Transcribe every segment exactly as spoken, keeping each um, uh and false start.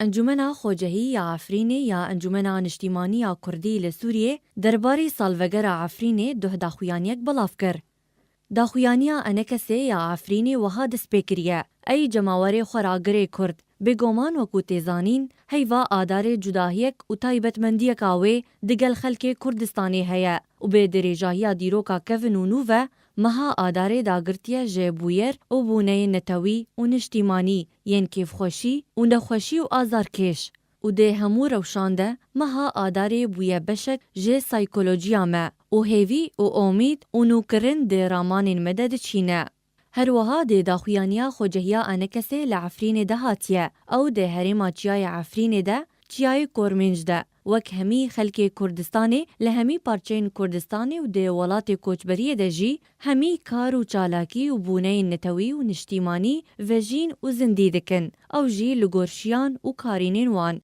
Encûmena Xwecehî ya Efrînê ya Encûmena Niştîmanî ya Kurdî li Sûriyê derbarî salvegera Efrînê duh daxuyaniyek belav kir. Daxuyaniya Enekesê ya Efrînê wiha dest pê kiriye, Ey cemawerê xweragirê Kurd, bêgoman wekû tê zanîn, heyva adarê cudahiyek û taybetmendiyeka wê digel xelkê Kurdistanê heye û bi dirêjahiya dîroka kevin û nû ve meha adarê dagirtiye ji bûyer û bûneyên netewî û niştîmanî yên kêfxweşî û nexweşî û azarkêş. Û di hemû rewşan de meha adarê bûye beşek ji saykolojiya me û hêvî û omîd û nûkirin di ramanên me de diçîne. Her wiha di daxuyaniya Xwecehiya Enekesê li Efrînê de hatiye. Ew di herêma Çiyayê Efrînê de, Çiyayê Kormênc de, wek hemî xelkê Kurdistanê li hemî parçeyên Kurdistanê û di welatê koçberiyê de jî hemî kar û çalakî û bûneyên netewî û niştîmanî vejîn û zindî dikin. Ew jî li gor şiyan û karînên wan.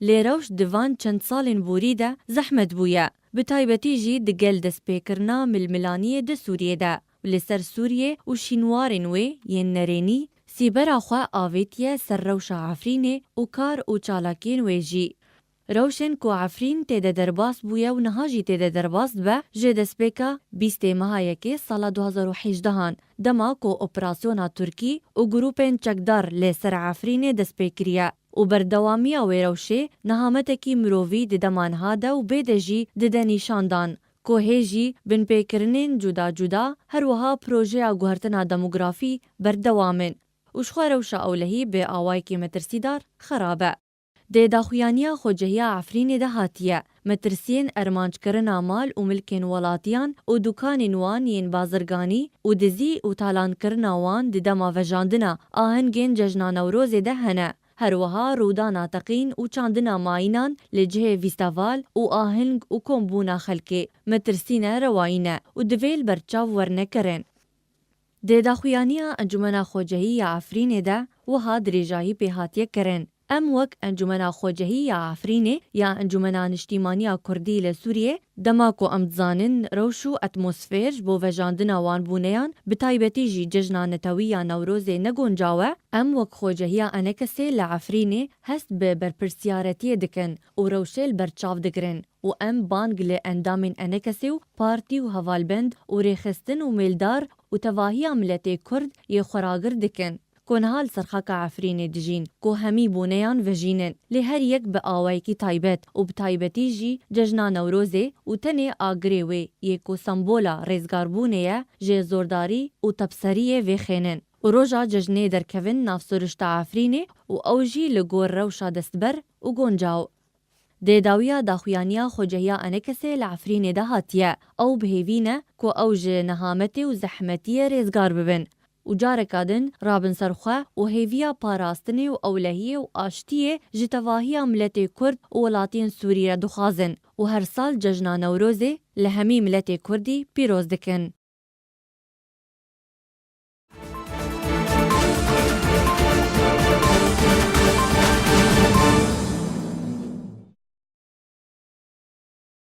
Lê rewş di van çend salên borî de zehmet bûye, bi taybetî jî digel destpêkirina milmilaniyê di Sûriyê de û li ser Sûriyê û şînwarên wê yên nerênî, sîbera xwe avêtiye ser rewşa Efrînê û kar û çalakiyên wê jî. Rewşên ku Efrîn tê de derbas bûye û niha jî tê de derbas dibe, ji destpêka bîstê meha yekê sala du hazar û hejdehan, dema ku operasyona Tirkî û grûpên çekdar li ser Efrînê dest pê kiriye û berdewamiya wê rewşê nehametekî mirovî di dema niha de û bê de jî dide nîşandan ku hê jî binpêkirinên cuda cuda, her wiha projeya guhertina demografî berdewam in û ji xwe rewşa ewlehî bi awayekî metirsîdar xerab e. Di daxuyaniya Xwecehiya Efrînê de hatiye, metirsiyên ermancekirina mal û milkên welatiyan û dukanên wan yên bazirganî û dizî û talankirina wan di dema vejandina ahengên cejna Newrozê de hene. Her wiha rûdana teqîn û çandina mayînan li cihê fîsteval û aheng û kombûna xelkê metirsîne rewayî ne û divê li ber çav werne kirin. Di daxuyaniya Encûmena Xwecehî ya Efrînê de wiha dirêjahî pê hatiye kirin, Em wek Encûmena Xwecehî ya Efrînê ya Encûmena Niştîmaniya Kurdî li Sûriyê, dema ku em dizanin rewş û atmosfêr ji bo vejandina wan bûneyan, bi taybetî jî cejna netewî ya Newrozê ne guncaw e, em wek Xwecehiya Enekesê li Efrînê hest bi berpirsiyaretiyê dikin û rewşê li ber çav digirin û em bang li endamên Enekesê û partî û hevalbend û rêxistin û mêldar û tevahiya miletê Kurd yê xweragir dikin ku niha li ser xaka Efrînê dijîn, ku hemî boneyan vejîn in, lê her yek bi awayekî taybet û bi taybetî jî cejna Newrozê û tenê agirê wê yê ku sembola rêzgarbûnê ye, ji zordarî û tepseriyê vêxênin û roja cejnê derkevin nav siruşta Efrînê û ew jî li gor rewşa destber û guncaw. Di dawiya daxuyaniya Xwecehiya Enekesê li Efrînê de hatiye, ew bi hêvî ne ku ew ji nehametê û zehmetiyê rêzgar bibin û careka din rabin ser xwe û hêviya parastinê û ewlehiyê û aştiyê ji tevahiya miletê Kurd û welatiyên Sûrî re dixwazin û her sal cejna Newrozê li hemî miletê Kurdî pîroz dikin.